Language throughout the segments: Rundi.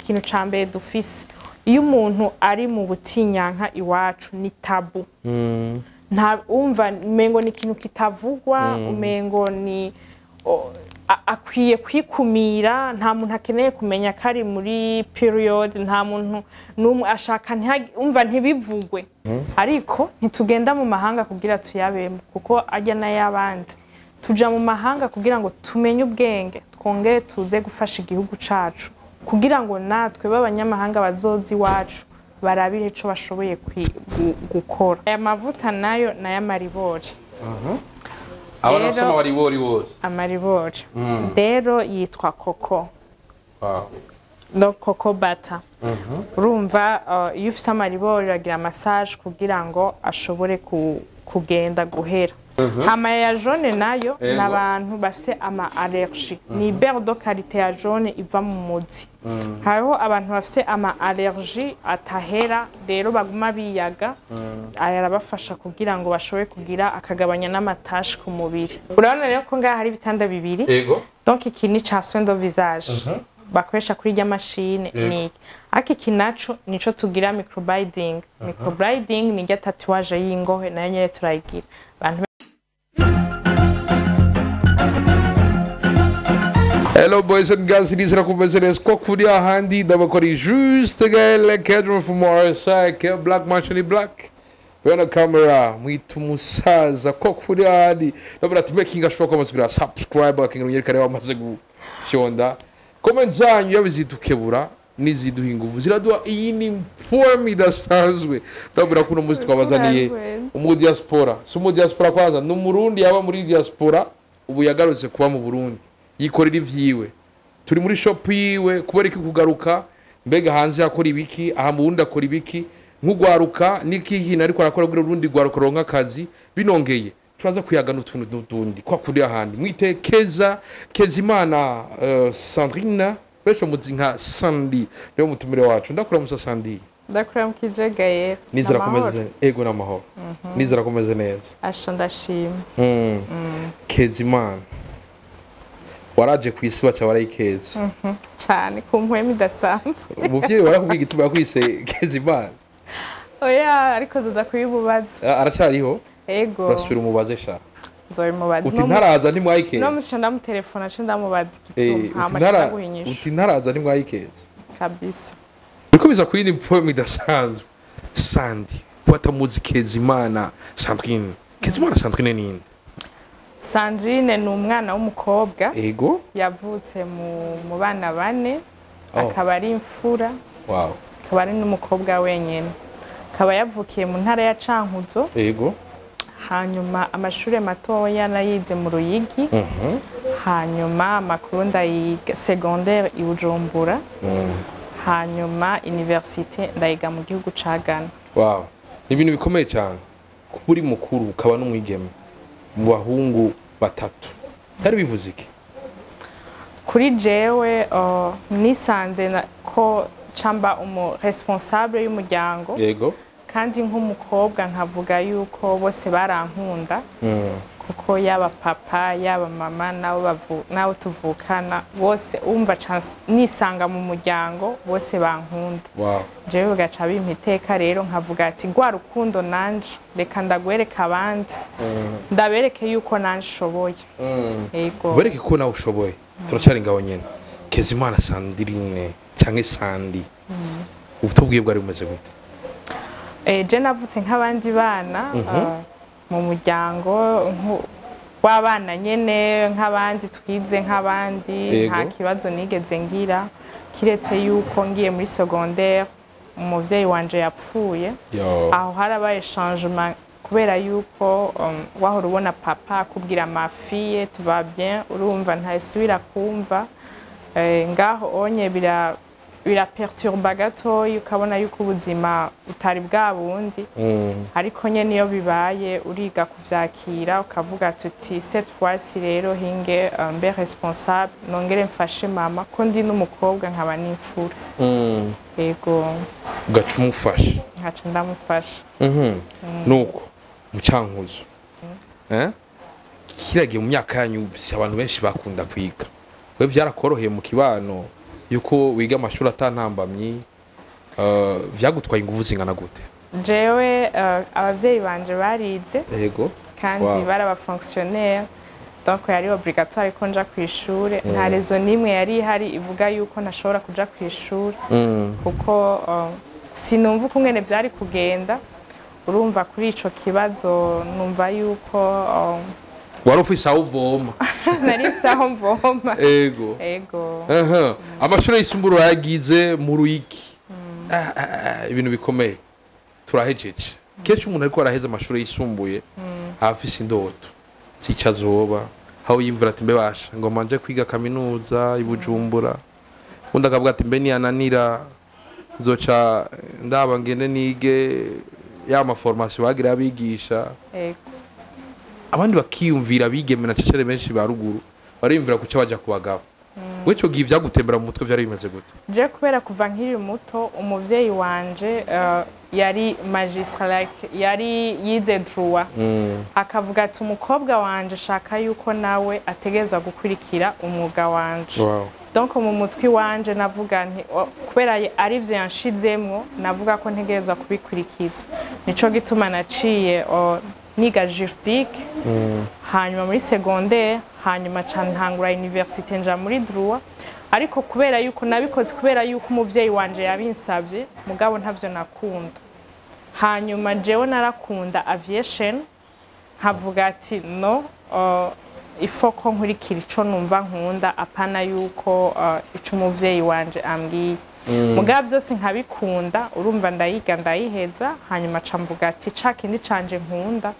Ikintu ca mbere dufise, iyo umuntu ari mu butinyanka iwacu ni tabou. Nta umva umengo ni ikintu kitavugwa, umengo ni akwiye kwikumira. Nta muntu akeneye kumenya ko ari muri période, nta muntu n'umwe ashaka umva ntibivugwe. Ariko ntitugenda mu mahanga kugira tuyabemo, kuko ajya n'ay'abandi. Tuja mu mahanga kugira ngo tumenye ubwenge, twongere tuze gufasha igihugu cacu, kugira ngo natwe b'abanyamahanga bazoza iwacu barabire ico bashoboye gukora. Aya mavuta nayo n'ayamaribori. Abana bafite amaribori bose. Amaribori rero yitwa coco no coco butter. Urumva, iyo ufise amaribori uragira massage kugira ngo ashobore kugenda guhera. Hama ya jaune nayo ni abantu bafise ama allergie, ni beurre de qualité ya jaune iva mu muzi. Hariho abantu bafise ama allergie atahera, rero baguma biyaga. Aya arabafasha kugira ngo bashobore kugira akagabanya n'ama taches ku mubiri. Urabona rero ko ngaha hari ibitanda bibiri. Donc iki ni ca soin de visage bakoresha kuri rya mashine. Ni ariko iki naco nico tugira microblading. Microblading ni rya tatouage y'ingohe, nayo nyene turayigira abantu. Hello boys and girls, nizera kumeze neza ko kuri ahandi ndabakora juste Gael Kedron from RSI Black Mansion Black. Bwana camera mwita umusaza ko kuri ahandi ndabona ati making sure ko amaze subscribe akingira yerekane wamaze gufyonda. Comment zanyu yaba zidukebura n'iziduha ingufu, ziraduha iyi ni form idasanzwe. Ndabona ko uno munsi twabazaniye umu diaspora, si umu diaspora kwanza, ni umurundi yaba muri diaspora, ubu yagarutse kuba mu Burundi, yikorera ivyiwe. Turi muri shop yiwe. Kubera iki kugaruka? Mbega hanze akora ibiki? Aha mu Burundi akora ibiki? Nk'ugwaruka niki kintu ariko arakora kugira urundi gwaruka ronka akazi? Binongeye turaza kuyagana utuntu n'utundi kwa kuri ahandi. Mwite Keza Kezimana Sandrine, benshi muzi nka Sandy, niwe mutumire wacu. Ndakura musa Sandy. Ndakuramukije Gael. Nizera N'amahoro? Komeze ego, n'amahoro. Nizera komeze neza. Asha, ndashima. Kezimana waraje ku isi baca barayikeza. Cane, ku mpwemu idasanzwe. Umuvyeyi warakubwiye igituma yakwise Kezimana? Oya, ariko zoza kubimubaza. Ah, aracariho? Ego. Urasubira umubaze sha. Nzobimubaza. Uti ntaraza ntimwayikeza. No muca ndamutelefona, aca ndamubaza igituma, uti hama ndaguha inyishu. Uti ntaraza ntimwayikeza. Kabisa. Biriko biza ku yindi poem idasanzwe. Sandi watamuzi Kezimana Sandrine, Kezimana Sandrine ninde? Sandrine ni umwana w'umukobwa yavutse mu bana bane. Akaba ari imfura. Akaba ari n'umukobwa wenyine, akaba yavukiye mu ntara ya Cankuzo. Hanyuma amashuri matoya nayize mu Ruyigi. Hanyuma amakuru ndayiga secondaire i Bujumbura. Hanyuma université ndayiga mu gihugu ca Ghana. Wow, ni ibintu bikomeye cyane kuba uri mukuru ukaba n'umwigeme mu bahungu batatu. Byari bivuze iki? Kuri jewe, nisanze ko camba umu responsable y'umuryango. Kandi nk'umukobwa nkavuga yuko bose barankunda, kuko yaba papa, yaba mama, nabo nabo tuvukana bose, umva nisanga mu muryango bose bankunda. Jewe bigaca bimpa iteka rero, nkavuga ati rwa rukundo nanje reka ndagwereka abandi, ndabereke yuko nanje nshoboye. Yego. Bereke ko nawe ushoboye. Turacyari ngaho nyene. Kezimana Sandrine canke Sandi, ubutubwiye bwari bumeze gute? Je navutse nk'abandi bana, mu muryango w'abana nyene nk'abandi, twize nk'abandi. Nta kibazo nigeze ngira, kiretse yuko ngiye muri secondaire umuvyeyi wanje yapfuye. Yo. Aho harabaye changement, kubera yuko wahora ubona papa akubwira: "Ma fille, tu vas bien?" Urumva ntasubira kumva. Ngaho onye biraperturba gatoyi, ukabona yuko ubuzima utari bwa bundi. Ariko nyene iyo bibaye uriga kuvyakira, ukavuga tuti cette fois-ci rero hinge mbe responsable, nongere mfashe mama, ko ndi n'umukobwa nkaba n'imfura. Yego. Ugaca umufasha. Nkaca ndamufasha. Nuko mu Cankuzo, eh, kiragiye mu myaka yanyu si abantu benshi bakunda kwiga. We vyarakoroheye mu kibano Yuko wiga amashuri atantambamyi, vyagutwaye inguvu zingana gute? Jewe abavyeyi banje barize kandi bari abafonctionnaire, donc yari obligatoire ko nja ku ishure. Nta raison n'imwe yari ihari ivuga yuko ntashobora kuja ku ishure, kuko sinumva ukungene byari kugenda. Urumva, kuri ico kibazo numva yuko Wari ufise aho uvoma. Nari mfise aho mvoma. Ego. Aha. Amashuri yisumbuye urayagize mu Ruyigi. Ah, ah, ah, ibintu bikomeye, turahejeje. Kenshi umuntu ariko araheza amashuri yisumbuye aba afise indoto zica azoba, aho yimvura ati: "Mbe basha ngo manje kwiga kaminuza i Bujumbura." Undi akavuga ati: "Mbe niyananira nzoca ndaba ngende nige ya maformation bagira abigisha." Abandi bakiyumvira, bigeme na cecere benshi ba ruguru bariyumvira kuca baja ku bagabo. We ico gihe ivyagutembera mu mutwe vyari bimeze gute? Je kubera kuva nkiri muto umuvyeyi wanje yari magistrat, like yari yize droit, akavuga ati: "Umukobwa wanje shaka yuko nawe ategerezwa gukurikira umwuga wanje." Donc mu mutwi wanje navuga nti kubera ari ivyo yanshizemwo, navuga ko ntegerezwa kubikurikiza. Nico gituma naciye niga juridique, hanyuma muri secondaire, hanyuma ca ntangura université, nja muri droit. Ariko kubera yuko nabikoze kubera yuko umuvyeyi wanje yabinsavye, mugabo ntavyo nakunda. Hanyuma jewe narakunda aviation, nkavuga ati: "No, ifo ko nkurikira ico numva nkunda, apana yuko ico umuvyeyi wanje ambwiye." Mugabo byose nkabikunda. Urumva, ndayiga, ndayiheza, hanyuma ca mvuga ati: "Ca kindi canje nkunda,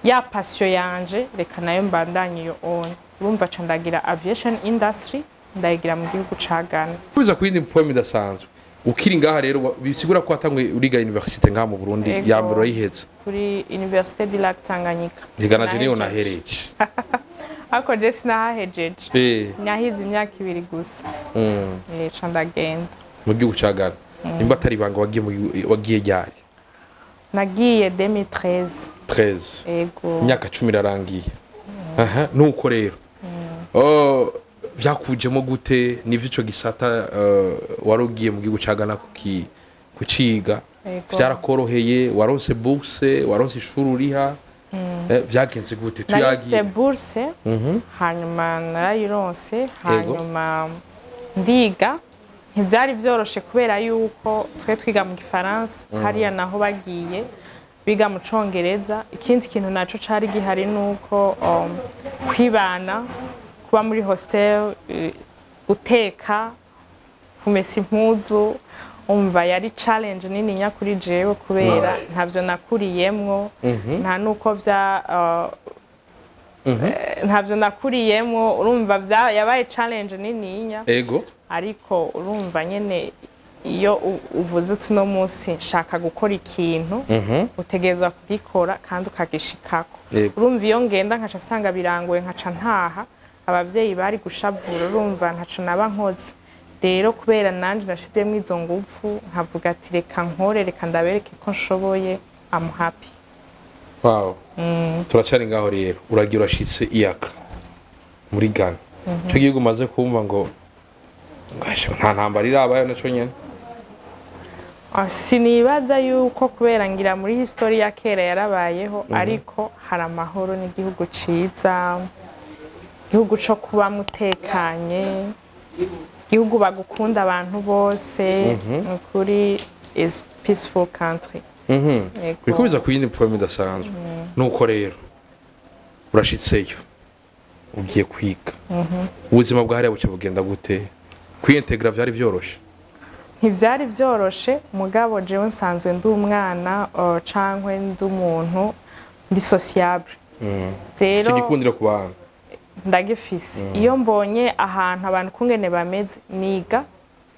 ya passion yanje, reka nayo mbandanye iyo on." Urumva, ca ndagira aviation industry, ndayigira mu gihugu ca Ghana. Kubiza ku yindi poem idasanzwe, ukiri ngaha rero, bisigura ko watanguye uriga université ngaha mu Burundi? Ego. Ya mbere urayiheza? Kuri Université du Lac Tanganyika. Ntigana je niyo Sinahejeje. nahereje. Ariko je sinahahejeje, nahize imyaka 2 gusa. Ca ndagenda. Mu gihugu ca Ghana, nimba atari ibanga, wagiye wagiye ryari? Nagiye 2013. 13? Ego. Imyaka 10 irarangiye. Aha, nuko rero, oh, vyakujemo gute? Nivyo, ico gisata wari ugiye mu gihugu ca Ghana kuciga, Ego. vyarakoroheye? Waronse bourse? Waronse ishuri uriha? Vyagenze gute? Naronse Tuyagiye. bourse. Hanyuma narayironse, hanyuma ndiga. Ntibyari byoroshe kubera yuko twe twiga mu gifaransa, hariya naho bagiye biga mu congereza. Ikindi kintu naco cari gihari nuko kwibana, kuba muri hostel, guteka, kumesa impuzu, umva yari challenge nini kuri jewe kubera ntavyo nakuriyemwo, nta nuko vya ntavyo nakuriyemwo. Urumva, yabaye challenge nininya. Ariko urumva nyene, iyo uvuze uti: "Uno munsi nshaka gukora ikintu", utegerezwa kugikora kandi ukagishikako. Urumva, iyo ngenda nkaca nsanga birangoye, nkaca ntaha, abavyeyi bari gushavura. Urumva, ntaco naba nkoze. Rero kubera nanje nashizemwo izo nguvu, nkavuga ati: "Reka nkore, reka ndabereke ko nshoboye", I'm happy. Wow, turacari ngaho rero. Uragiye, urashitse i Accra muri Ghana, ico gihugu umaze kumva ngo ngasha nta ntambara irabayo naco nyene. Ah, sinibaza yuko, kubera ngira muri history ya kera yarabayeho, ariko hari amahoro, n'igihugu ciza, igihugu co kubamwo utekanye, igihugu bagukunda abantu bose. Ni ukuri, is peaceful country. Yego. Uriko biza ku yindi poem idasanzwe. Nuko rero urashitseyo, ugiye kwiga, ubuzima bwa hariya buca bugenda gute? Kwiyintegra vyari vyoroshe? Ntivyari vyoroshe, mugabo jewe nsanzwe ndi umwana cankwe ndi umuntu ndi sociable rero. Sigikundira ku bantu. Ndagifise. Iyo mbonye ahantu abantu kungene bameze, niga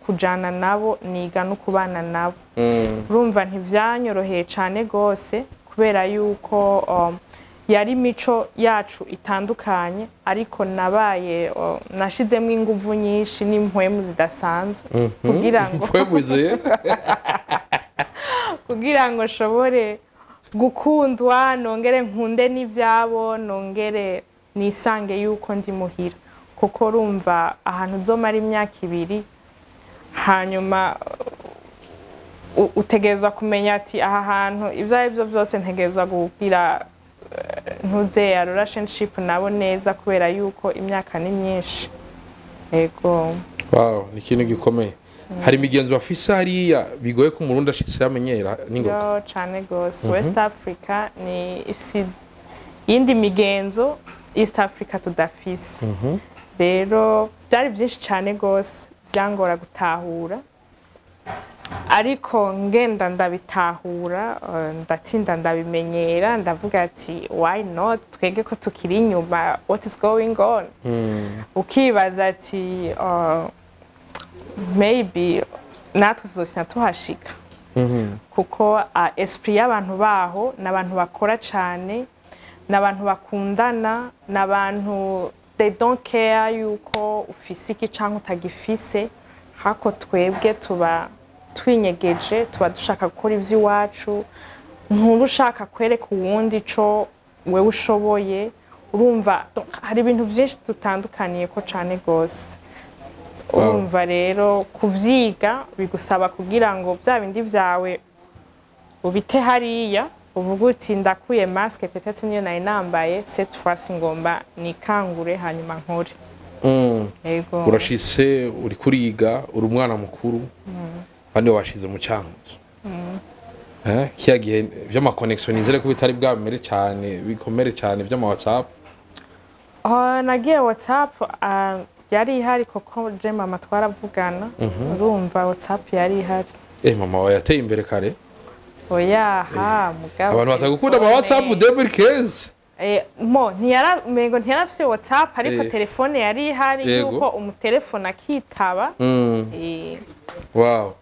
kujana nabo, niga no kubana nabo. Urumva, ntivyanyoroheye cane gose kubera yuko yari imico yacu itandukanye, ariko nabaye nashizemwo inguvu nyinshi n'impwemu zidasanzwe kugira ngo Mpwemu? Kugira ngo nshobore gukundwa, nongere nkunde n'ivyabo, nongere nisange yuko ndi muhira, kuko urumva ahantu uzomara imyaka 2. Hanyuma utegerezwa kumenya ati aha hantu ibyo ari byo byose ntegerezwa kugira ntuze ya relationship nabo neza, kubera yuko imyaka ni myinshi, yego. Wow, ni ikintu gikomeye. Hari imigenzo bafise hariya bigoye ko Umurundi ashitse yamenyera n'ingoga? Yo, cane gose. West Africa ni ifise iyindi migenzo East Africa tudafise. Rero byari byinshi cane gose byangora gutahura, ariko ngenda ndabitahura, ndatinda ndabimenyera. Ndavuga ati why not? Twege ko tukiri inyuma, what is going on? Ukibaza ati maybe natwe tuzosina tuhashika, kuko esprit y'abantu baho ni abantu bakora cyane, ni abantu bakundana, ni abantu they don't care yuko ufise iki cyangwa utagifise. Hako twebwe tuba twinyegeje, tuba dushaka gukora iby'iwacu, ntuba ushaka kwereka uwundi ico wewe ushoboye. Urumva, donc, hari ibintu byinshi dutandukaniye ko cyane rwose. Urumva rero kubyiga bigusaba kugira ngo bya bindi byawe ubite hariya, uvuga uti ndakuye masque, peut-être niyo nari nambaye, cette fois ngomba nikangure hanyuma nkore. Yego. Urashitse, uri kuriga, uri umwana mukuru, abandi washize mu Cankuzo. Kiya gihe vy'ama connexion nizere ko bitari bwamere cyane bikomere cyane vy'ama WhatsApp. Oh, nagiye WhatsApp yari ihari, koko je mama twaravugana. Urumva WhatsApp yari ihari. Mama wawe yateye imbere kare. Oya ha, mugabo Abantu batagukunda ama WhatsApp 2015. Mo ntiyara, mengo ntiyarafise WhatsApp, ariko telefone yari ihari, yuko umutelefone akitaba.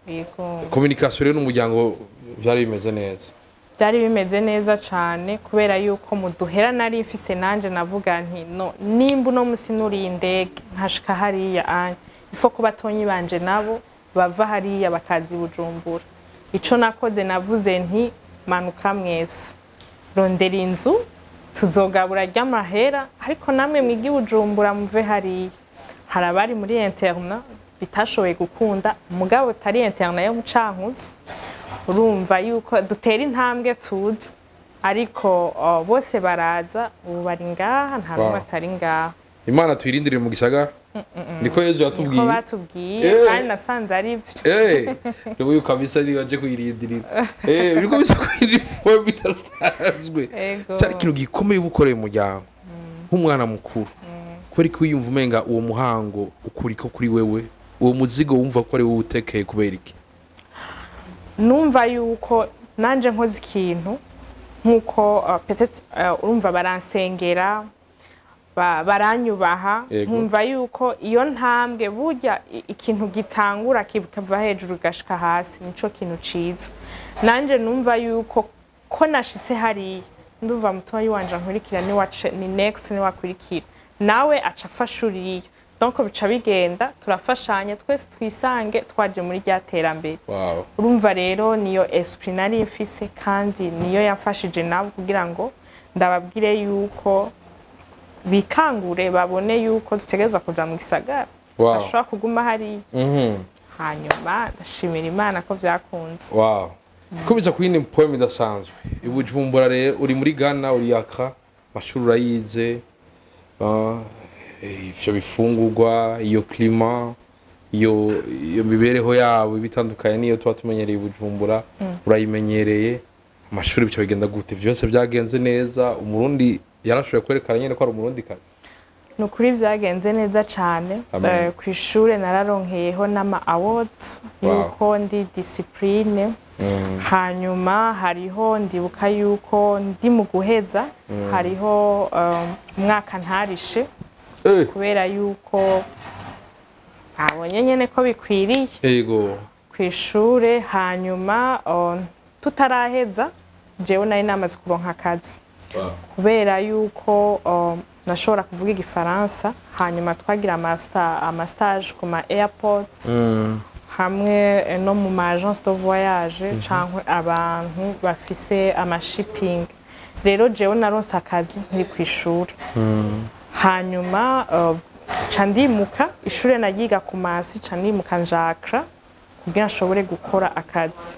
Yego. Communication rero n'umuryango vyari bimeze neza? Byari bimeze neza cyane, kubera yuko muduhera nari mfise nanje navuga nti no nimba uno musi nuriye indege nkashika hariya anya ifo ko batonyi banje nabo bava hariya bakaza i Bujumbura. Ico nakoze, navuze nti manuka mwese, rondera inzu, tuzogabura ry'amahera, ariko namwe mwige i Bujumbura, muve hariya. Hari abari muri internat bitashoboye gukunda, mugabo tari internat yo mu Cankuzo. Urumva yuko dutera intambwe tuzi, ariko bose baraza, ubu bari ngaha, nta n'umwe atari ngaha. Imana tuyirindire mu gisagara, niko Yezu Niko yatubwiye. batubwiye. Kandi nasanze ari byo. Uyu kabisa niba aje kuyirindirira, biriko bisa kuyirindira bidasanzwe. Ego. Cyari ikintu gikomeye uba ukoreye umuryango nk'umwana mukuru, kubera ko wiyumva umenga uwo muhango ukuriko kuri wewe, uwo muzigo wumva ko ari wowe utekeye, kubera iki? Numva yuko nanje nkoze ikintu nkuko peut-être urumva baransengera, baranyubaha. Nkumva yuko iyo ntambwe burya ikintu gitangura kikava hejuru gashika hasi, nico kintu ciza. Nanje numva yuko ko nashitse hariya, ndumva mutoyi wanje ankurikira, ni wace ni next, ni wakurikira nawe aca afasha uriya, donc bica bigenda turafashanya twese, twisange twaje muri rya terambere. Urumva rero niyo esprit nari mfise, kandi niyo yamfashije nabo kugira ngo ndababwire yuko bikangure, babone yuko dutegerezwa kuja mu gisagara, tudashobora kuguma hariya. Hanyuma ndashimira Imana ko vyakunze. Wow. Kubiza ku yindi poem idasanzwe. I Bujumbura rero, uri muri Ghana, uri Accra, amashuri urayize, ivyo bifungurwa, iyo climat, iyo mibereho yabo ibitandukanye niyo tuba tumenyereye i Bujumbura, urayimenyereye. Amashuri bica bigenda gute? Vyose vyagenze neza? Umurundi yarashoboye kwerekana nyene ko ari Umurundi kazi? Ni ukuri vyagenze neza cane. Amen. Kw'ishure nararonkeyeho n'ama awards yuko ndi discipline. Hanyuma hariho, ndibuka yuko ndi mu guheza, hariho umwaka ntarishe kubera yuko nabonye nyene ko bikwiriye kw'ishure. Hanyuma tutaraheza, jewe nari namaze kuronka akazi kubera yuko nashobora kuvuga Igifaransa. Hanyuma twagira ama stage ku ma airport hamwe no mu ma agence de voyage canke abantu bafise ama shipping. Rero jewe naronse akazi nkiri kw'ishure. Hanyuma ca ndimuka, ishure nagiga ku masi, ca ndimuka nja Accra. kugira nshobore gukora akazi.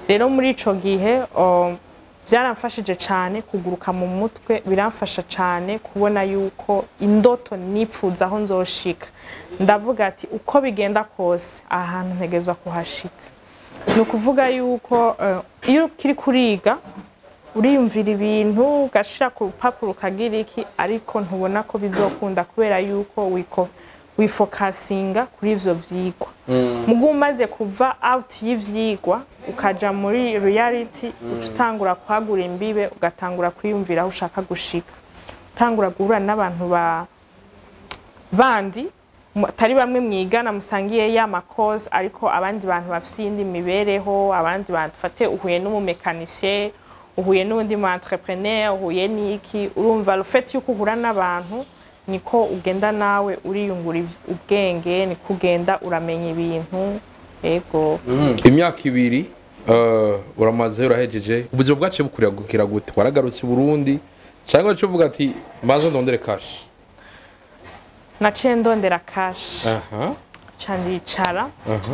Rero muri ico gihe byaramfashije cyane kuguruka mu mutwe, biramfasha cyane kubona yuko indoto nipfuza aho nzoshika. Ndavuga ati uko bigenda kose aha hantu ntegerezwa kuhashika. Ni ukuvuga yuko iyo ukiri kuriga uriyumvira ibintu, ugashira ku rupapuro, ukagira iki, ariko ntubona ko bizokunda kubera yuko wifokasinga kuri ivyo vyigwa. Mugu umaze kuva out y'ivyigwa ukaja muri reality, uca utangura kwagura imbibe, ugatangura kwiyumvira aho ushaka gushika, utangura guhura n'abantu ba bandi atari bamwe mwigana musangiye ya makoze, ariko abandi bantu bafise iyindi mibereho, abandi bantu fate uhuye n'umu mécanicien, uhuye n'undi mu entrepreneur, uhuye n'iki. Urumva, le fait yuko uhura n'abantu niko ugenda nawe uriyungura ubwenge, niko ugenda uramenya ibintu. Ego. Imyaka 2 uramaze urahejeje, ubuzima bwaciye bukurira gute? Waragarutse i Burundi cyangwa cyo uvuga ati maze ndondere cash? Naciye ndondera cash. Ca ndicara,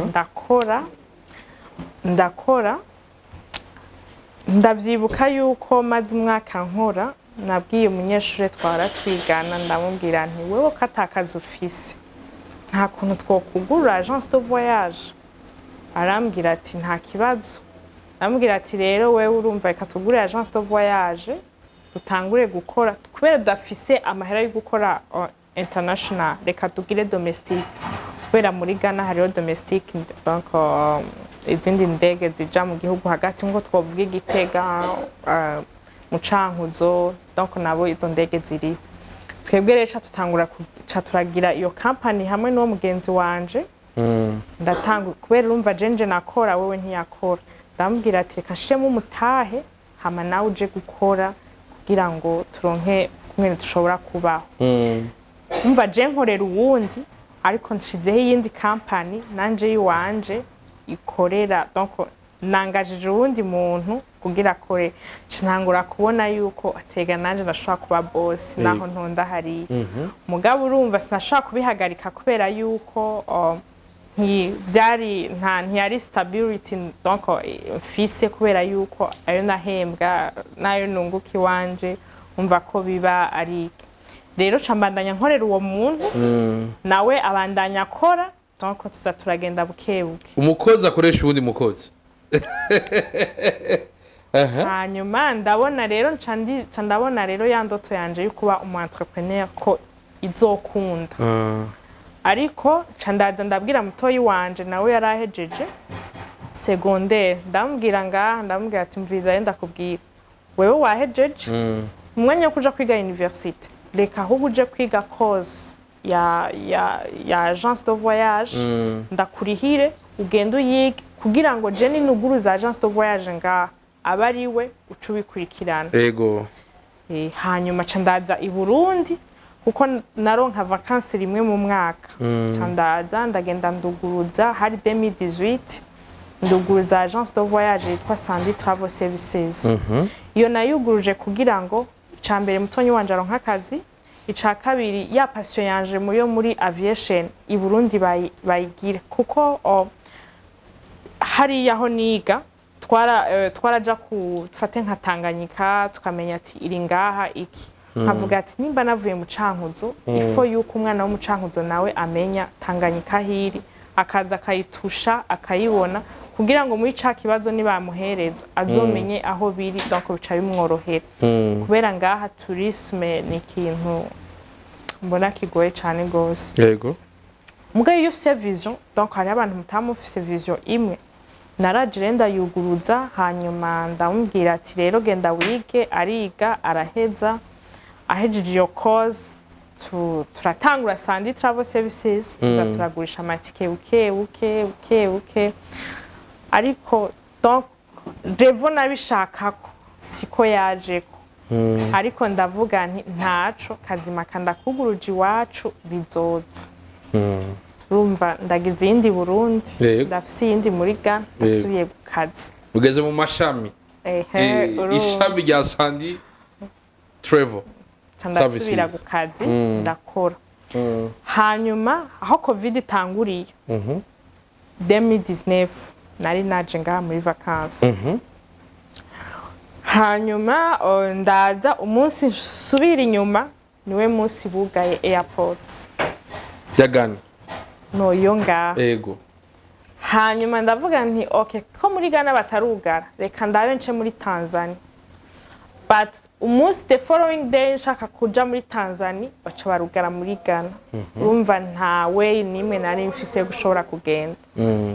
ndakora, ndakora. Ndavyibuka yuko maze umwaka nkora, nabwiye umunyeshure twara twigana, ndamubwira nti: "Wewe ko atakazi ufise, nta kuntu twokugurura agence de voyage?" Arambwira ati: "Nta kibazo." Ndamubwira ati: "Rero wewe urumva, reka tugure agence de voyage, dutangure gukora. Kubera tudafise amahera yo gukora international, reka tugire domestique, kubera muri Ghana hariho domestique, donc izindi ndege zija mu gihugu hagati, nko twovuga Igitega, mu Cankuzo, donc nabo izo ndege ziriho." Twebwe rero ca tutangura ca turagira iyo company hamwe n'uwo mugenzi wanje. Ndatanga, kubera urumva jenje nakora, wewe ntiyakora. Ndamubwira ati: "Reka nshiremo umutahe, hama nawe uje gukora kugira ngo turonke kumwe dushobora kubaho." Umva, je nkorera uwundi, ariko nshizeho iyindi company nanje yiwanje ikorera, donc nangajije uwundi muntu kugira akore. Ntangura kubona yuko atega nanje ndashobora kuba boss naho ntonda hariya. Mugabo urumva sinashobora kubihagarika kubera yuko byari nta ntiyari stability, donc mfise, kubera yuko ayo nahembwa n'ayo nunguka iwanje, umva ko biba ari iki. Rero ca mbandanya nkorera uwo muntu, nawe abandanya akora, donc tuza turagenda buke buke. Umukozi akoresha uwundi mukozi. Hanyuma ndabona rero nca ndabona rero ya ndoto yanje yo kuba umu entrepreneur ko izokunda. Ariko nca ndaza ndabwira mutoyi wanje, nawe yari ahejeje secondaire, ndamubwira ngaha, ndamubwira ati: "Mviza rero ndakubwira, wewe wahejeje, mu mwanya wo kuja kwiga université, reka ahubwo uje kwiga course ya agence de voyage, ndakurihire ugende uyige, kugira ngo je ninuguruza agence de voyage ngaha abe ari we uca ubikurikirana." Hanyuma ca ndaza i Burundi, kuko naronka vacances rimwe mu mwaka. Ca ndaza, ndagenda nduguruza, hari 2018, nduguruza agence de voyage yitwa Sandy Travel Services. Iyo nayuguruje kugira ngo ica mbere mutonyi wanje aronke akazi, ica kabiri ya passion yanje muri yo muri aviation i Burundi bayigire, kuko hariya aho niga twara twaraja ku dufate nka Tanganyika, tukamenya ati iri ngaha iki. Nkavuga ati nimba navuye mu Cankuzo, il faut yuko umwana wo mu Cankuzo nawe amenya Tanganyika hiri, akaza akayitusha akayibona, kugira ngo muri ca kibazo nibamuhereza azomenye aho biri, donc bica bimworohera, kubera ngaha tourisme ni ikintu mbona kigoye cane gose. Mugabo iyo ufise vision, donc hariho abantu mutaba mufise vision imwe. Naraje rero ndayuguruza, hanyuma ndamubwira ati: "Rero genda wige." Ariga, araheza. Ahejeje iyo course, turatangura Sandy Travel Services, tuza turagurisha amatike buke buke buke buke. Ariko donc revo nabishakako siko yajeko, ariko ndavuga nti ntaco kazima kandakuguruje iwacu bizoza. Urumva ndagize iyindi Burundi, ndafise iyindi muri Ghana, ndasubiye ku kazi. Ugeze mu mashami. Ehe. Urumva. Ishami rya Sandy Travel Ca ndasubira Services. ku kazi, ndakora. Hanyuma aho COVID itanguriye, 2019 nari naje ngaha muri vacances. Hanyuma ndaza, umunsi nsubira inyuma niwe munsi bugaye airport. Ya Ghana? No, yo ngaha. Hanyuma ndavuga nti: "Okay, ko muri Ghana batarugara, reka ndabe nce muri Tanzania." But umunsi, the following day, nshaka kuja muri Tanzania, baca barugara muri Ghana. Urumva nta way nimwe nari mfise yo gushobora kugenda.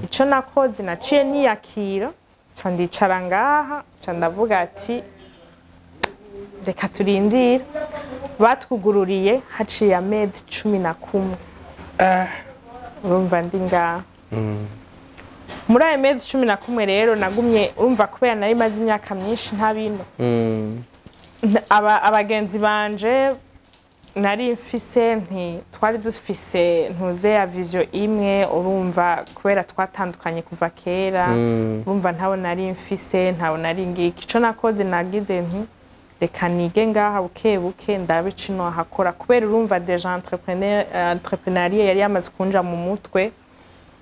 Ico nakoze, naciye niyakira, nca ndicara ngaha, nca ndavuga ati: "Reka turindire." Batwugururiye haciye amezi 11. Urumva ndi ngaha muri ayo mezi 11. Rero nagumye, urumva kubera nari maze imyaka myinshi ntabino, abagenzi banje nari mfise, nti twari dufise ntuze ya vision imwe. Urumva kubera twatandukanye kuva kera, urumva ntabo nari mfise, ntabo nari ngiki. Ico nakoze, nagize nti: "Reka nige ngaha buke buke, ndabe ico nohakora." Kubera urumva déjà entrepreneuriat yari yamaze kunja mu mutwe,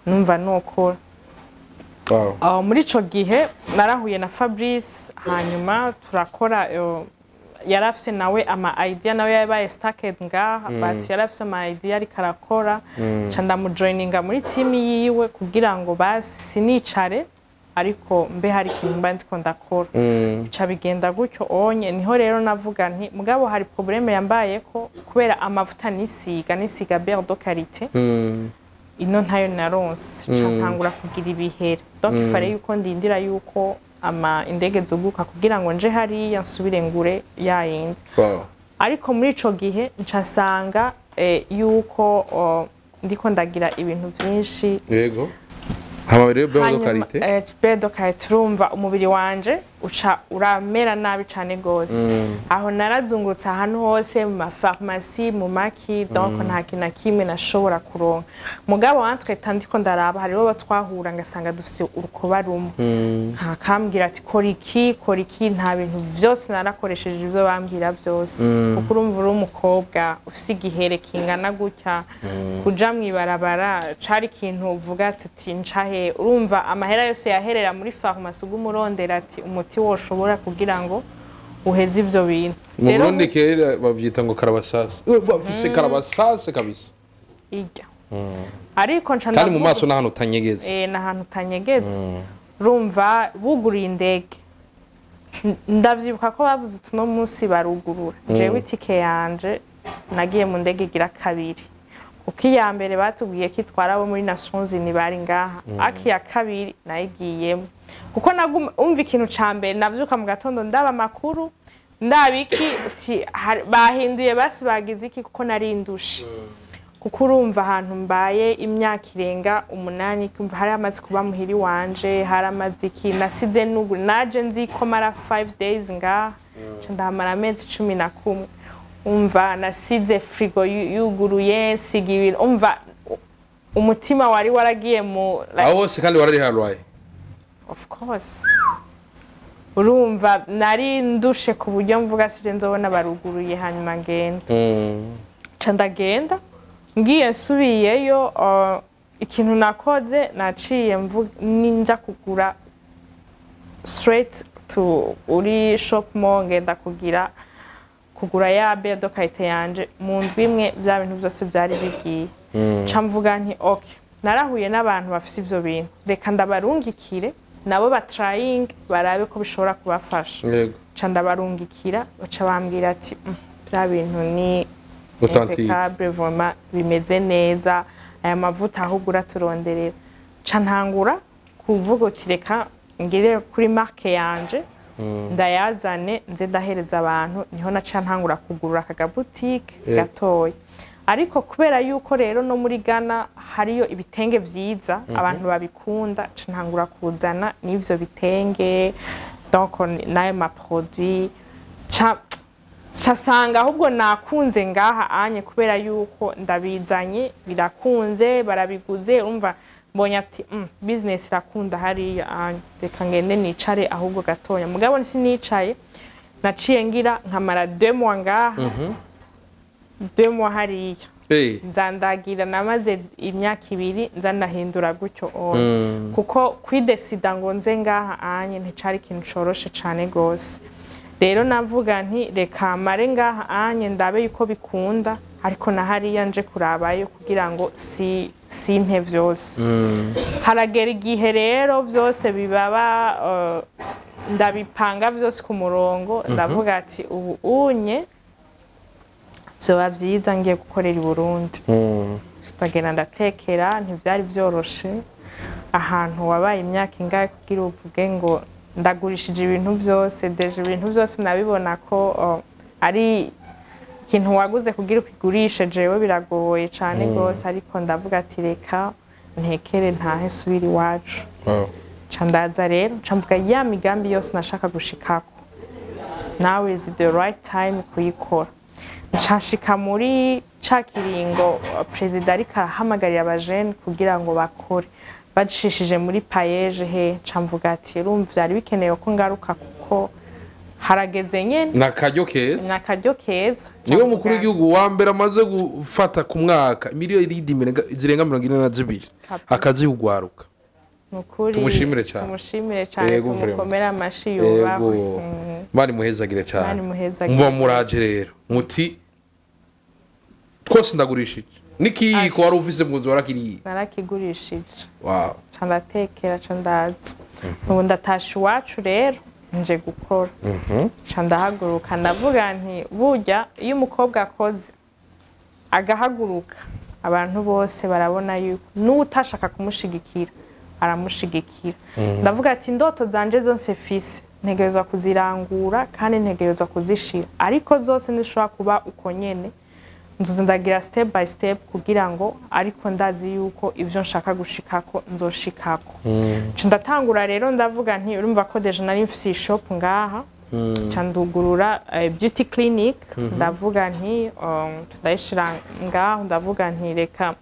numva nokora. Muri ico gihe narahuye na Fabrice, hanyuma turakora. Yari afise nawe ama idea, nawe yabaye stucked ngaha, but yari afise ama idea ariko arakora. Nca ndamujoininga muri team yiwe kugira ngo basi sinicare, ariko mbe hari ikintu mba ndiko ndakora. Bica bigenda gutyo onye. Niho rero navuga nti mugabo hari problème yambayeko, kubera amavuta nisiga beurre de karité, ino ntayo naronse, nca ntangura kugira ibihere. Donc il fallait yuko ndindira yuko ama indege zuguka kugira ngo nje hariya nsubire ngure ya yindi. Ariko muri ico gihe nca nsanga yuko ndiko ndagira ibintu vyinshi. Yego, hama rero beurre de Hanyuma, karité. Beurre de karité, urumva umubiri wanje uca uramera nabi cane gose. Aho narazungurutse ahantu hose, mu mafarumasi, mu maki, donc nta kintu na kimwe nashobora kuronka. Mugabo entre temps ndiko ndaraba, hariho abo twahura ngasanga dufise urukoba rumwe, akambwira ati: "Kora iki, kora iki." Nta bintu byose narakoresheje ibyo bambwira byose, kuko urumva uri umukobwa ufise igihere kingana gutya, kuja mw'ibarabara cari ikintu uvuga ati: "Ncahe?" Urumva amahera yose yaherera muri farumasi, uguma urondera ati umuti woshobora kugira ngo uheze ivyo bintu. Mu Rero Burundi kera bavyita ngo karabasase. Bafise karabasase kabisa. Irya ariko nca Kandi mu ndavuga- maso n'ahantu utanyegeza. N'ahantu utanyegeza. Urumva buguriye indege, ndavyibuka ko bavuze uti: "Uno munsi barugurura." Jewe itike yanje nagiye mu ndege igira kabiri, kuko iya mbere batubwiye ko itwara abo muri Nations Unies bari ngaha, ariko iya kabiri nayigiyemo kuko naguma umva ikintu ca mbere navyuka mu gatondo ndaba amakuru, ndaba iki, uti bahinduye, basi bagize iki, kuko nari ndushe, kuko urumva ahantu mbaye imyaka irenga 8, kumva hari amaze kuba muhiri wanje, hari amaze iki nasize n'ubu. Naje nzi ko mara 5 days ngaha, nca ndahamara amezi 11. Umva nasize frigo yuguruye, nsiga ibintu, umva umutima wari waragiye mu like, Aho hose kandi warariharuye? Of course. Urumva nari ndushe ku buryo mvuga sije nzobona baruguruye hanyuma ngenda. Nca ndagenda. Ngiye nsubiyeyo, ikintu nakoze, naciye ninja kugura straight to uri shop mo, ngenda kugira kugura ya beurre de karité yanje. Mu ndwi imwe bya bintu byose byari bigiye. Nca mvuga nti: "Okay, narahuye n'abantu bafise ivyo bintu, reka ndabarungikire nabo batrayinge, barabe ko bishobora kubafasha." Nca ndabarungikira, baca bambwira ati: Bya bintu ni Authentique. impeccable, vraiment bimeze neza, aya mavuta ahubwo uraturonderera." Nca ntangura kuvuga uti: "Reka ngire kuri marque yanje, ndayazane, nze ndahereza abantu." Niho naca ntangura kugurura aka gabutike gatoya. Ariko kubera yuko rero no muri Ghana hariyo ibitenge vyiza, abantu babikunda, nca ntangura kuzana n'ivyo bitenge, donc n'ayo maproduit. Casanga ahubwo nakunze ngaha anye, kubera yuko ndabizanye birakunze, barabiguze. Urumva mbonye ati: Business irakunda hariya anye, reka ngende nicare ahubwo gatonya." Mugabo sinicaye, naciye ngira nkamara 2 mois ngaha, 2 mois hariya. Nzandagira, namaze imyaka 2 nzanahindura gutyo on, kuko kwidesida ngo nze ngaha anye nticari ikintu coroshe cane gose. Rero navuga nti reka mare ngaha anye ndabe yuko bikunda, ariko na hariya nje kurabayo kugira ngo si sinte vyose. Haragera igihe rero vyose bibaba ndabipanga vyose ku murongo, ndavuga ati ubu unye vyoba vyiza ngiye gukorera i Burundi. Ndagenda ndatekera, ntivyari vyoroshe. Ahantu wabaye imyaka ingahe kugira uvuge ngo ndagurishije ibintu byose? Déjà ibintu byose nabibona ko ari ikintu waguze kugira ukigurishe, jewe biragoye cane gose. Ariko ndavuga ati reka ntekere ntahe nsubire iwacu. Nca ndaza rero, nca mvuga ya migambi yose nashaka gushikako, now is the right time kuyikora. Nca nshika muri ca kiringo perezida ariko arahamagarira abajene kugira ngo bakore bacishije muri PAEEJ he. Nca mvuga ati urumva vyari bikenewe ko ngaruka kuko harageze nyene. Ni akaryo keza. Ni akaryo keza. Niwe mukuru w'igihugu wa mbere amaze gufata ku mwaka miliyoni zirenga 42 akaziha ugwaruka. Nukuri. Tumushimire cane. Tumushimire cyane. Yego, vraiment. Tumukomere amashi, yubahwe. Yego. Mani muhezagire cyane. Mani muhezagire. Muba muraje rero muti twose ndagurishije n'ikiyiko wari ufise mu nzu warakiriye. Narakigurishije. Wow. Ca ndatekera, ca ndaza, ubu ndatasha iwacu rero nje gukora. Ca ndahaguruka, ndavuga nti burya iyo umukobwa akoze agahaguruka, abantu bose barabona yuko n'utashaka kumushigikira aramushigikira. Ndavuga ati indoto zanje zose fise ntegerezwa kuzirangura kandi ntegerezwa kuzishira, ariko zose ntishobora kuba uko nyene. Nzoza ndagira step by step kugira ngo, ariko ndazi yuko ibyo nshaka gushikako nzoshikako. Nca ndatangura rero, ndavuga nti urumva ko déjà nari mfise shop ngaha, nca ndugurura beauty clinic. Ndavuga nti ndayishira ngaho, ndavuga nti reka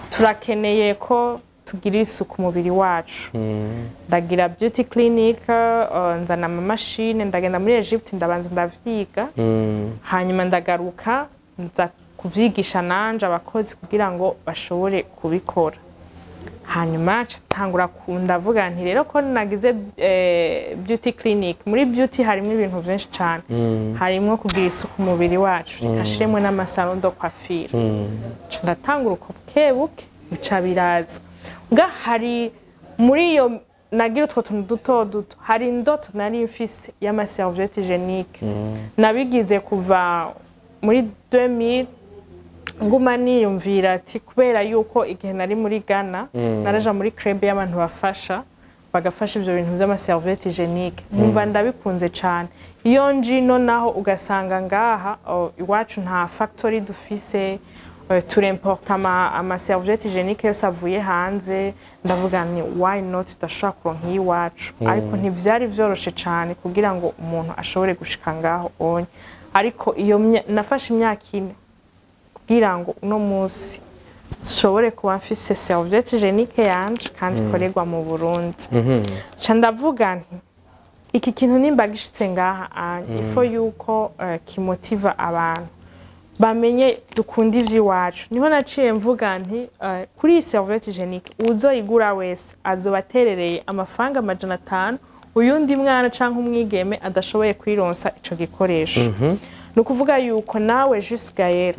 turakeneye ko tugira isuku umubiri wacu. Ndagira beauty clinic, nzana amamashine, ndagenda muri Egypte, ndabanza ndavyiga, hanyuma ndagaruka nza kuvyigisha nanje abakozi kugira ngo bashobore kubikora. Hanyuma ntangura ndavuga nti rero ko nagize beauty clinic, muri beauty harimo ibintu byinshi cyane, harimo kugira isuku umubiri wacu, reka shiremo n'ama salon de coiffure. Nca ndatangura uko buke buke, bica biraza. Nga hari muri iyo nagira utwo tuntu duto duto, hari indoto nari mfise y'ama serviette hygiénique. Nabigize kuva muri 2000, nguma niyumvira ati kubera yuko igihe nari muri Ghana naraja muri club y'abantu bafasha, bagafasha ivyo bintu vy'ama serviette hygiénique, nkumva ndabikunze cane. Iyo njino naho ugasanga ngaha iwacu nta factory dufise, turemporta ama serviette hygiénique yose avuye hanze. Ndavuga ni why not tudashobora kuronka iyiwacu? Ariko ntivyari vyoroshe cane kugira ngo umuntu ashobore gushika ngaho onye. Ariko iyo nafashe imyaka 4 kugira ngo uno munsi nshobore kuba mfise serviette hygiénique yanje kandi ikorerwa mu Burundi. Nca ndavuga nti iki kintu nimba gishitse ngaha anye, ifo yuko kimotiva abantu bamenye dukunda ivy'iwacu. Niho naciye mvuga nti kuri iyi serviette hygiénique uwuzoyigura wese azoba aterereye amafaranga 500 uyundi mwana canke umwigeme adashoboye kwironsa ico gikoresho. Ni ukuvuga yuko nawe Juste Gaël,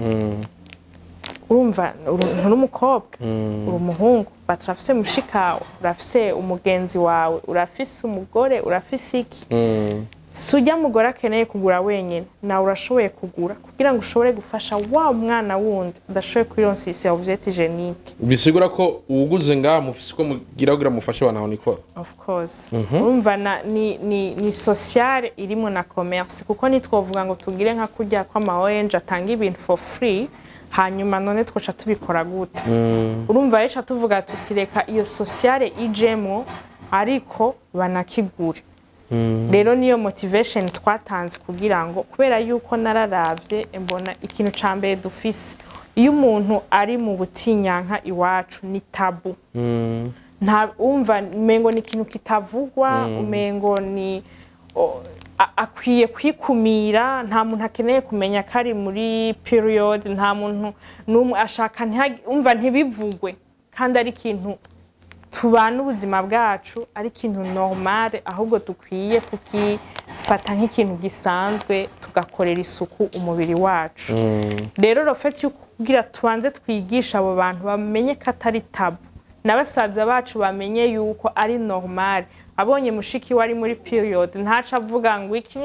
urumva nturi umukobwa, uri umuhungu, but urafise mushikawe, urafise umugenzi wawe, urafise umugore, urafise iki. Si ujya mugore akeneye kugura wenyine, nawe urashoboye kugura kugira ngo ushobore gufasha wa mwana wundi udashoboye kwironsa iyi serviette hygiénique. Bisigura ko uwuguze ngaha mufise uko mugira kugira mufashe abantu aho nikora. Of course. Urumva ni sociale irimo na commerce, kuko nitwovuga ngo tugire nka kurya kw'ama ONG atanga ibintu for free, hanyuma none twoca tubikora gute? Urumva rero tuvuga tuti reka iyo sociale ijemo ariko banakigure. Rero niyo motivation twatanze kugira ngo, kubera yuko nararavye mbona ikintu ca mbere dufise iyo umuntu ari mu butinyanka iwacu ni tabou. Nta umva umengo ni ikintu kitavugwa, umengo ni Akwiye kwikumira. Nta muntu akeneye kumenya ko ari muri period, nta muntu n'umwe ashaka umva ntibivugwe, kandi ari ikintu tubana ubuzima bwacu, ari ikintu normal, ahubwo dukwiye kukifata nk'ikintu gisanzwe, tugakorera isuku umubiri wacu. Rero le fait yo kugira tubanze twigisha abo bantu bamenye ko atari tabou, na basaza bacu bamenye yuko ari normal. Abonye mushiki we ari muri period, ntaca avuga ngo iki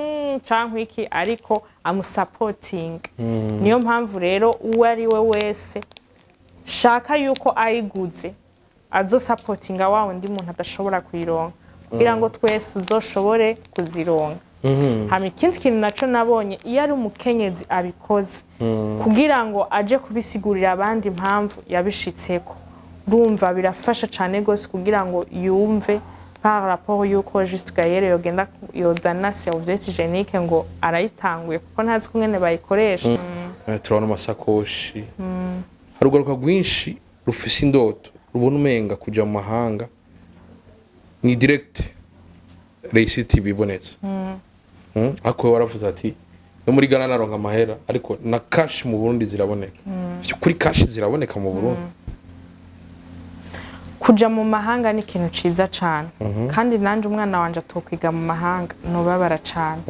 canke iki, ariko amusapotinga. Niyo mpamvu rero uwo ari we wese shaka yuko ayiguze azosapotinga wa wundi muntu adashobora kuyironka, kugira ngo twese uzoshobore kuzironka. Hama ikindi kintu naco nabonye, iyo ari umukenyezi abikoze kugira ngo aje kubisigurira abandi impamvu yabishitseko, urumva birafasha cane gose kugira ngo yumve par rapport yuko Juste Gaël yogenda yozana serviette hygiénique ngo arayitanguye kuko ntazi kungene bayikoresha. Turabona amasakoshi. Hari urwaruka rwinshi rufise indoto, rubona umenga kuja mu mahanga ni direct réussite bibonetse. Ariko we waravuze ati no muri Ghana naronka amahera, ariko na cash mu Burundi ziraboneka. Kuri cash ziraboneka mu Burundi. Kuja mu mahanga ni ikintu ciza cane, kandi nanje umwana wanje atokwiga mu mahanga nobabara cane.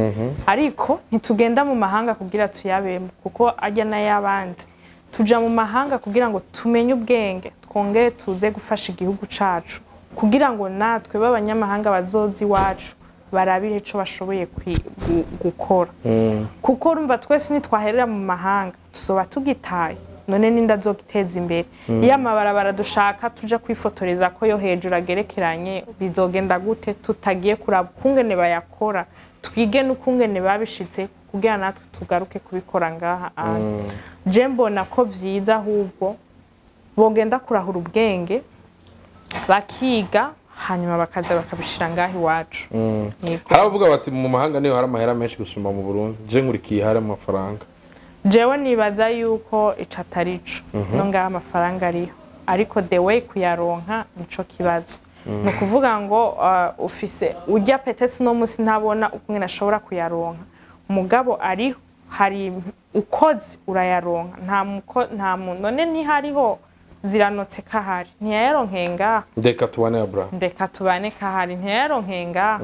Ariko ntitugenda mu mahanga kugira tuyabemo, kuko ajya n'ay'abandi. Tuja mu mahanga kugira ngo tumenye ubwenge, twongere tuze gufasha igihugu cacu, kugira ngo natwe b'abanyamahanga bazoza iwacu barabire ico bashoboye gukora, kuko urumva twese nitwaherera mu mahanga tuzoba tugitaye. None ninde azogiteza imbere iyo amabarabara dushaka tuja kwifotoreza ko yo hejuru agerekeranye? Bizogenda gute tutagiye kuraba ukungene bayakora, twige n'ukungene babishitse, kugira natwe tugaruke kubikora ngaha? Anye je mbona ko vyiza ahubwo bogenda kurahura ubwenge, bakiga, hanyuma bakaza bakabishira ngaha iwacu. Yego. Hari abavuga bati mu mahanga niho hari amahera menshi gusumba mu Burundi. Je nkurikiye hari amafaranga. Jewe nibaza yuko ico atari co. No ngaha amafaranga ariho, ariko the way kuyaronka nico kibazo. Ni ukuvuga ngo ufise ujya peut-être uno munsi ntabona ukungene ashobora kuyaronka, mugabo ariho, hari ukoze urayaronka. Nta muntu none ntihariho ziranotse kahari ntiyayaronkeye ngaha? Ndeka tubane Abraham. Ndeka tubane kahari ntiyayaronkeye ngaha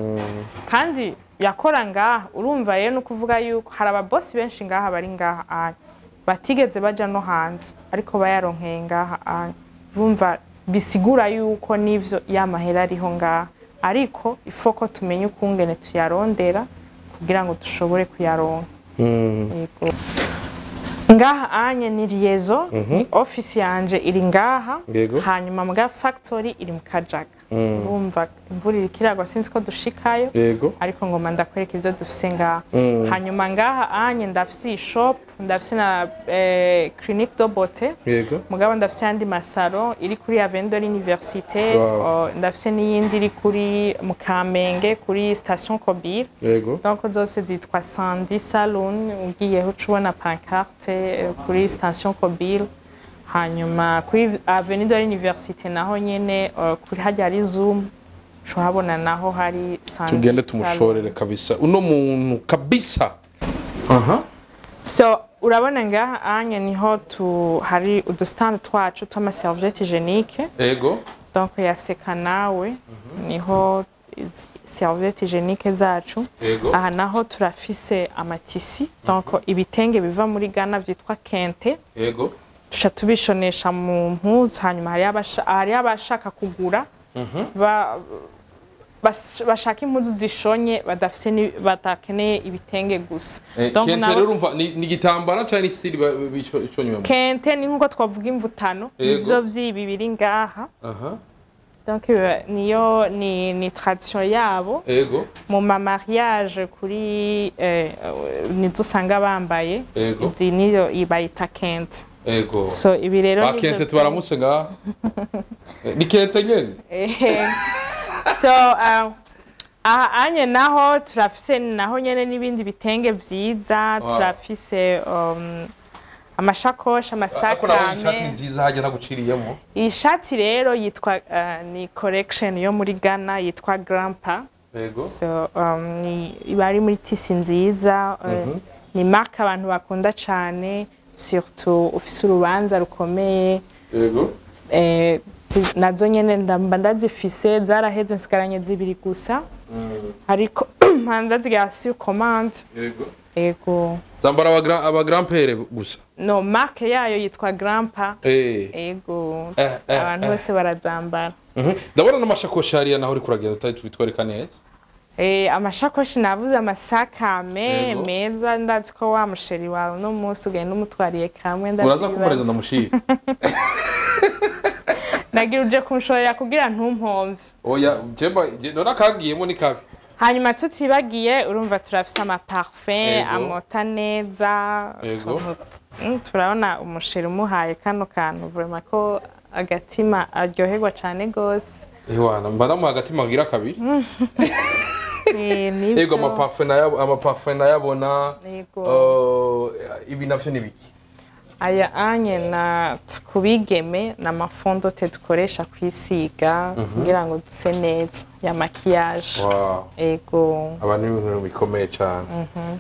kandi yakora ngaha. Urumva rero ni ukuvuga yuko hari ababosi benshi ngaha bari ngaha aya batigeze baja no hanze, ariko bayaronkeye ngaha aya. Urumva bisigura yuko n'ivyo ya mahera ariho ngaha, ariko ifoko tumenye ukungene tuyarondera kugira ngo dushobore kuyaronka. Yego. Ngaha anye ni Riezo, ni office yanje iri ngaha. Hanyuma mga factory iri mu Kajaga. Urumva imvura iriko iragwa, sinzi ko dushikayo, ariko ngoma ndakwereka ibyo dufise ngaha. Hanyuma ngaha anye ndafise iyi shop, ndafise na clinique de beauté. Mugabo ndafise yandi ma salon iri kuri Avenue de l'Université. Ndafise n'iyindi iri kuri mu Kamenge, kuri station Kobir. Donc zose zitwa Sandy Saloon. Ugiyeho uca ubona pancarte kuri station Kobir. Hanyuma kuri Avenue de l'Université naho nyene, kuri hajya hari Zoom, uhabona naho hari Sandy Tugende Saloon. Tumushorere kabisa uno muntu kabisa, aha. So urabona ngaha anye niho tu hari udustand twacu tw'ama serviette hygiénique. Donc yaseka nawe niho serviette hygiénique zacu. Aha naho turafise ama tissus, donc ibitenge biva muri Ghana vyitwa kente. Tuca tubishonesha mu mpuzu. Hanyuma hariyo abashaka kugura, bashaka impuzu zishonye, badafise badakeneye ibitenge gusa. Donc Kente nabo rero urumva ni igitambara cyangwa ni style bishonywemo? Kente ni nkuko twavuga imvutano. Nivyo vy'ibi biri ngaha. Donc niyo ni tradition yabo mu ma mariage kuri nizo usanga bambaye. Izi niyo bayita kente. So ibi rero Ba nivyo kente tubaramutse ngaha. Ni kente nyene. So aha anye naho turafise naho nyene n'ibindi bitenge vyiza. Turafise amashakoshi, Ariko nawe ishati amasakame. nziza hajya naguciriyemo. Iyi shati rero yitwa ni collection yo muri Ghana yitwa Grandpa. Yego. So iba ari muri tissu nziza, ni marque abantu bakunda cane, surtout ufise urubanza rukomeye. Nazo nyene ndamba ndazifise, zaraheze, nsigaranye zibiri gusa, ariko ndazigira sur commande. Ego. Zambara aba grand-père gusa? No, marque yayo yitwa Grandpa. Ego. Abantu bose barazambara. Ndabona n'amashakoshi hariya naho uri kuragenda utari tubitwereka neza. Amashakoshi navuze, amasakame meza, ndazi ko wa musheri wawe uno munsi ugenda umutwariye kamwe. Uraza Ndavyibaza. kumureza ndamushira. Nagira uje kunshorera kugira ntumpomvye. Oya, jemba none akagiyemo ni kabi. Hanyuma tutibagiye, urumva turafise amaparfum amota neza. Turabona umusheri umuhaye kano kantu, vraiment ko agatima aryoherwa cane gose. Ewana, mba ndamuha agatima ngira kabiri. Nivyo. Ego, amaparfum nayo, amaparfum nayabona. Yego. Ibi navyo ni biki? Aya anye na kubigeme na amafondo te dukoresha kwisiga kugira ngo duse neza, ya maquillage. Ego. Aba ni ibintu bikomeye cyane.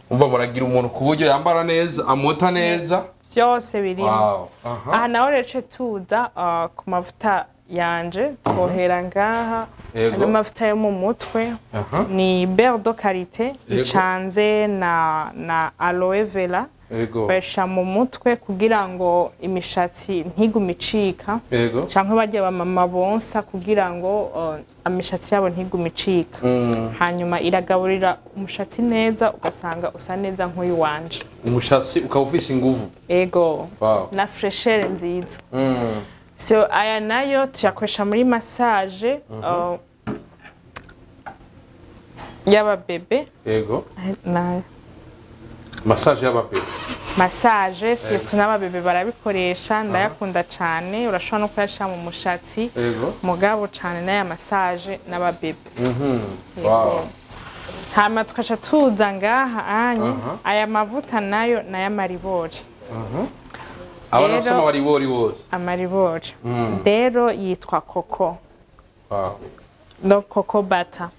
Umva, muragira umuntu ku buryo yambara neza, amota neza. Byose birimo. Aha naho rero ce tuza ku mavuta yanje, twohera ngaha. Ano mavuta yo mu mutwe ni beurre de karité icanze na aloe vera. Bakoresha mu mutwe kugira ngo imishatsi ntigume icika, canke barya bamama bonsa, kugira ngo imishatsi yabo ntigume icika. Hanyuma iragaburira umushatsi neza, ugasanga usa neza nk'uyu wanje. Umushatsi ukaba ufise inguvu. Ego. Na fraîcheur nziza. So aya nayo tuyakoresha muri massage y'ababebe. Nayo Massage y'ababebe. Massage, surtout n'ababebe barabikoresha, ndayakunda cane. Urashobora no kuyashira mu mushatsi, mugabo cane n'aya massage n'ababebe. Hama tukaca tuza ngaha anye. Aya mavuta nayo n'ayamaribori. Abana bafise amaribori bose. Amaribori rero yitwa coco. No coco butter.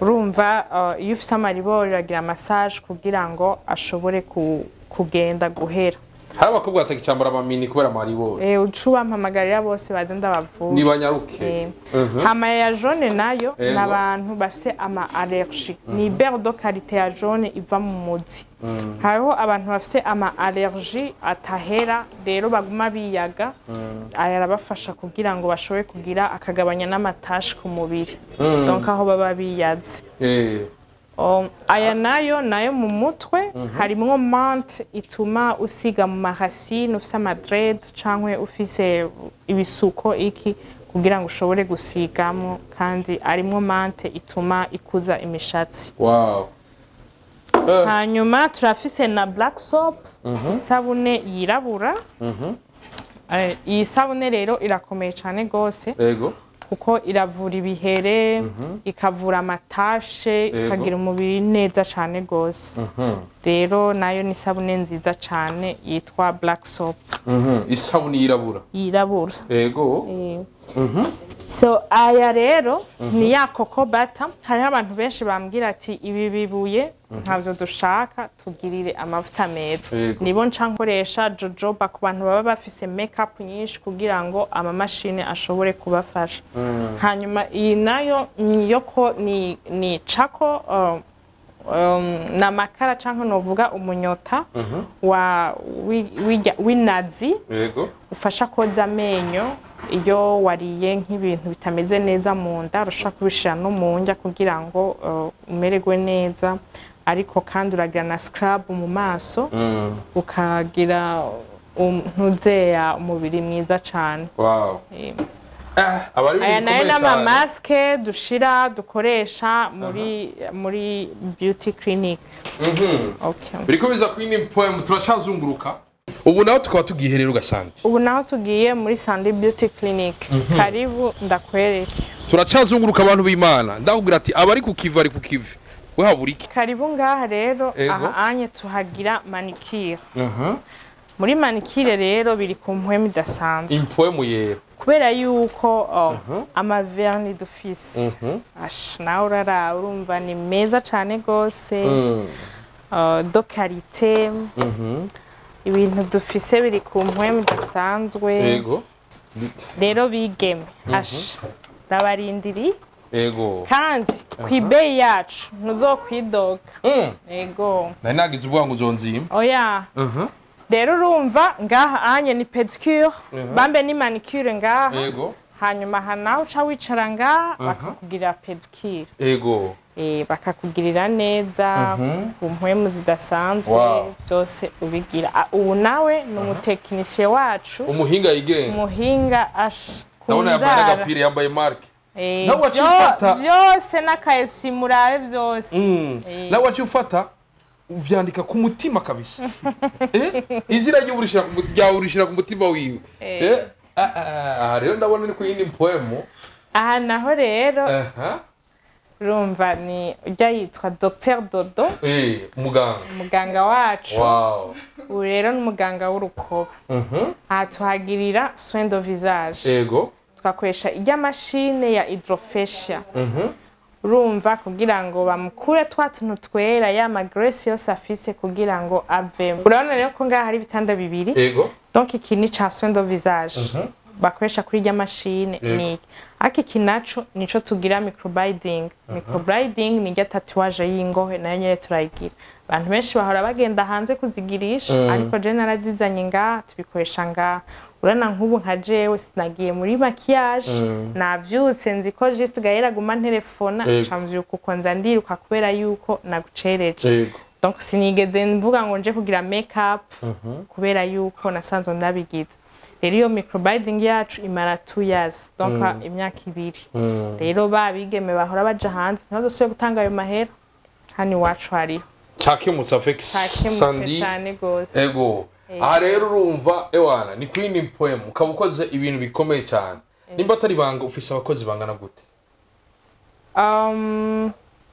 Urumva, iyo ufise amaribori uragira massage kugira ngo ashobore kugenda guhera. Hari abakobwa batakicambara amamini kubera amaribori. Uca ubampamagarira bose baze ndabavura. Nibanyaruke. Hama ya jaune nayo n'abantu bafise ama allergie. Ni beurre de karité ya jaune iva mu muzi. Hariho abantu bafise ama allergie atahera, rero baguma biyaga. Aya arabafasha kugira ngo bashobore kugira akagabanya n'amatashi ku mubiri. Donc aho baba biyaze. Aya nayo mu mutwe harimwo menthe ituma usiga mu maracine ufise amadread canke ufise ibisuko iki, kugira ngo ushobore gusigamo, kandi arimwo menthe ituma ikuza imishatsi. Hanyuma turafise na black soap, isabune yirabura. Iyi sabune rero irakomeye cane gose kuko iravura ibihere, ikavura amatashe, ikagira umubiri neza cane gose. Rero nayo ni isabune nziza cane yitwa black soap. Isabuni yirabura. Yirabura. So aya rero ni ya coco butter. Hariho abantu benshi bambwira ati ibi bibuye ntabyo dushaka, tugirire amavuta meza. Nibo nca nkoresha jojoba ku bantu baba bafise makeup nyinshi, kugira ngo amamashini ashobore kubafasha. Hanyuma iyi nayo ni yo ko ni charcoal, na makara canke novuga umunyota wa w'inazi ufasha koza amenyo iyo wariye nk'ibintu bitameze neza mu nda. Urashobora kubishira no mu ndya kugira ngo umererwe neza, ariko kandi uragira na scrub mu maso, ukagira ntuzeya umubiri mwiza cane. Aba ari Aya ibintu nayo bikomeye cyane. n'amamasque dushira dukoresha muri beauty clinic. Okay. Biriko biza kuri ni poem, turacazunguruka. Ubu naho tukaba tugiye rero gasandi. Ubu naho tugiye muri Sandy Beauty Clinic. Karibu ndakwereke. Turacazunguruka, abantu b'Imana. Ndakubwira ati abari ku kivi, ari ku kivi. We habura iki? Karibu ngaha rero. Aha anye tuhagira manicure. Muri manicure rero biri ku mpwemu idasanzwe. Impwemu yera. Kubera yuko ama vernis dufise, asha, nawe uraraba, urumva ni meza cane gose, de qualité. Ibintu dufise biri ku mpwemu idasanzwe. Rero bigeme, asha, ndabarindiri. Kandi kw'ibeyi yacu ntuzokwidoga. Ego. Nari nagize ubwoba ngo uzonzima. Oya. Rero urumva ngaha anye ni pédicure, bambe ni manicure ngaha. Hanyuma aha nawe uca wicara ngaha, bakakugirira pédicure. Bakakugirira neza ku mpwemu zidasanzwe. Byose ubigira. Ah, ubu nawe ni umutekinisiye wacu. Umuhinga yigenga. Umuhinga, asha, ku Ndabona yambaye nzara. n'agapira, yambaye marque. Nawe waciye ufata. Byose n'akayesu murabe byose. Nawe waciye ufata uvyandika ku mutima kabisa. Izina ryiwe ryawe urishira ku mutima wiwe. Ah, ah, aha rero ndabona ni ku yindi poemu. Aha naho rero urumva ni ujya yitwa Dr Dodo. Muganga. Umuganga wacu. Ubu rero ni umuganga w'urukoba. Aha tuhagirira soin de visage. Twakoresha ijya mashine ya hydrofacial. Urumva kugira ngo bamukure twa tuntu twera, ya ma graisse yose afise kugira ngo avemo. Urabona rero ko ngaha hari ibitanda bibiri. Donc iki ni ca soin de visage bakoresha kuri irya mashine. Niki ariko iki naco nico tugira microblading. Microblading ni irya tatouage y'ingohe, nayo nyene turayigira. Abantu benshi bahora bagenda hanze kuzigirisha, ariko je narazizanye ngaha, tubikoresha ngaha. Urana nk'ubu nka jewe sinagiye muri maquillage, navyutse nzi ko juste Gaël aguma ntelefona, nca mvyuka uko nza ndiruka kubera yuko nagucereje. Donc sinigeze mvuga ngo nje kugira make up kubera yuko nasanzwe ndabigize. Rero iyo microblading yacu imara 2 years, donc imyaka 2. Rero babigeme bahora baja hanze ntibazosubire gutanga ayo mahera, hano iwacu hariho. Cakemutse avec Cakemutse. Sandy. Cane gose. Ego, aha rero urumva, ewana, ni Queen Poem, ukaba ukoze ibintu bikomeye cyane. Nimba atari banga, ufise abakozi bangana gute?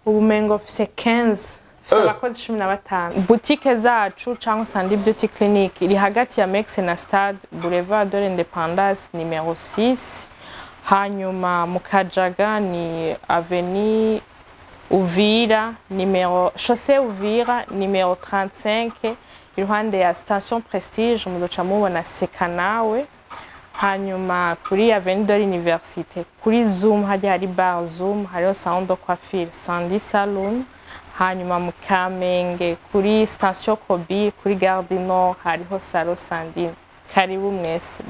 Ubu mengo mfise 15, mfise abakozi 15. Boutique zacu cyangwa Sandy Beauty Clinic iri hagati ya Mex na Stade, Boulevard de l'Indépendance numéro 6. Hanyuma mu Kajaga ni Avenue Uvira numéro, chaussée Uvira numéro 35, iruhande ya Station Prestige, muzoca mubona Seka Nawe. Hanyuma kuri Avenue de l'Université, kuri Zoom, hajya hari bar Zoom, hariho salon de coiffure Sandy Saloon. Hanyuma mu Kamenge kuri Station Kobi, kuri Gare du Nord, hariho salon Sandy. Karibu mwese.